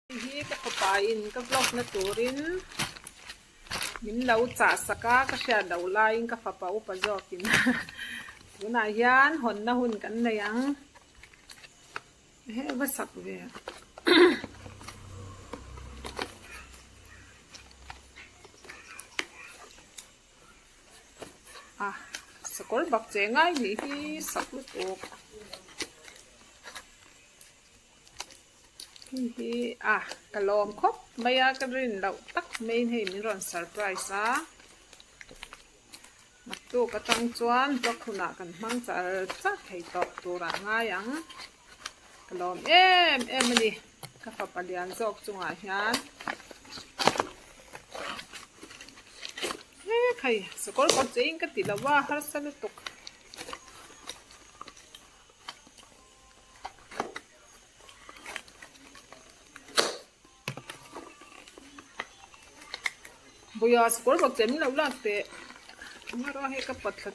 Hei hi ka fapa in ka vlog na turin min lo chah sak a, ka hriat loh laiin ka fapa upa zawkin tunah hian hawnna hun kan nei ang. He va sak ve. A sakawr bak che ngai nih hi sak lutuk. Hei hi a ka lawm khawp mai a ka rin loh tak maiin hei min rawn surprise a naktuk atang chuan vlog hunah kan hmang char char thei tawh turah ngai ang ka lawm em em a ni ka fapa lian zawk chungah hian he khai sakawr kawr che in ka ti lo a harsa lutuk. Buia sakawr bawk che min lo lak teh engemaw hei ka pawt thla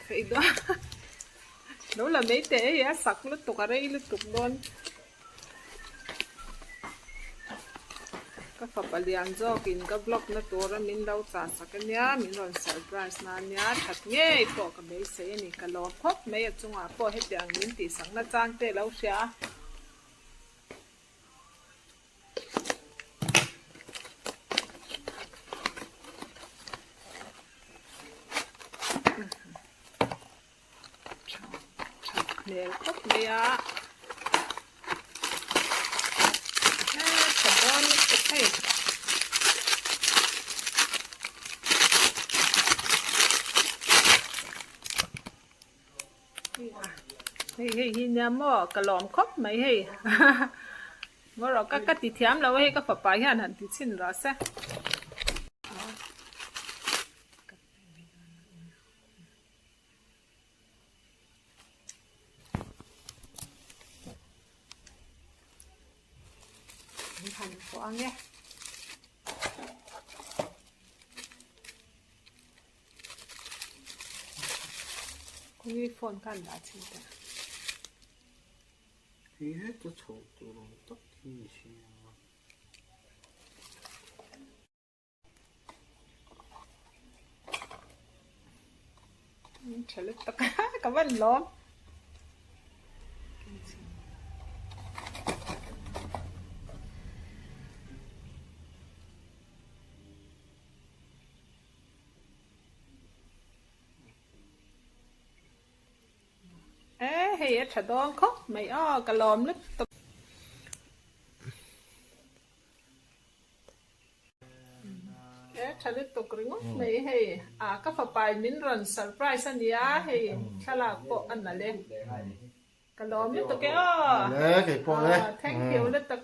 theih dawn lo la mai teh hei a sak lutuk a rei lutuk dawn. Ka fapa lian zawkin ka vlog na tura min lo chah sak ania, min rawn surprise na ania, that ngei pawh ka beisei a ni, ka lawm khawp mai a chungah pawh hetiang min tihsak na chang te lo hria a. Tha hmel khawp mai a tha dawn lutuk hei hei hei hi nia maw ka lawm khawp mai hei maw rawh ka ka ti thiam lo a hei ka fapa hian han ti chhin rawh se. Han pawh ang e. Khawnge phone khan dah chhin teh. Hei heta chho tur awm tak hi ni sia. Tha lutuk a ka van lawm. E hei a tha dawn khawp mai aw ka lawm lutuk. He tha lutuk ringawt mai hei ah ka fapa in min rawn surprise a nia hei thlalak pawh a nalh e ka lawm lutuk e aw thank you lutuk.